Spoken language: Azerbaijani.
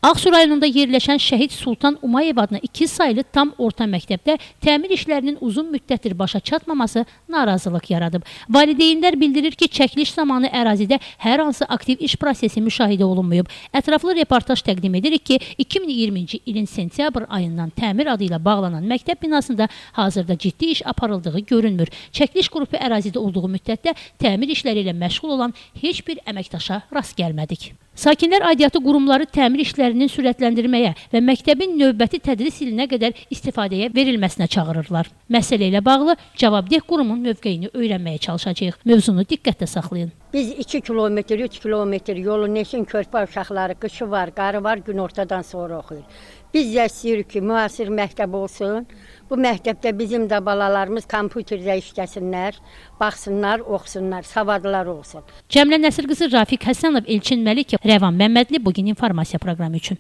Ağsu rayonunda yerləşən Şəhid Sultan Umayev adına 2 saylı tam orta məktəbdə təmir işlərinin uzun müddətdir başa çatmaması narazılıq yaradıb. Valideynlər bildirir ki, çəkiliş zamanı ərazidə hər hansı aktiv iş prosesi müşahidə olunmayıb. Ətraflı reportaj təqdim edirik ki, 2020-ci ilin sentyabr ayından təmir adı ilə bağlanan məktəb binasında hazırda ciddi iş aparıldığı görünmür. Çəkiliş qrupu ərazidə olduğu müddətdə təmir işləri ilə məşğul olan heç bir əməkdaşa rast gəlmədik. Sakinlər aidiyyatı qurumları təmir işlərinin sürətləndirməyə və məktəbin növbəti tədris ilinə qədər istifadəyə verilməsinə çağırırlar. Məsələ ilə bağlı cavabdeh qurumun mövqeyini öyrənməyə çalışacağıq. Mövzunu diqqətdə saxlayın. Biz 2 kilometr, 3 kilometr yolu neçin körpə uşaqları, qışı var, qarı var, günortadan sonra oxuyur. Biz də istəyirik ki, müasir məktəb olsun. Bu məktəbdə bizim də balalarımız kompüterdə işləsinlər, baxsınlar, oxusunlar, savadlar olsun. Cəmlə Nəsir qızı, Rafiq Həsənov, Elçin Məlikov, Rəvan Məmmədli bu gün informasiya proqramı üçün.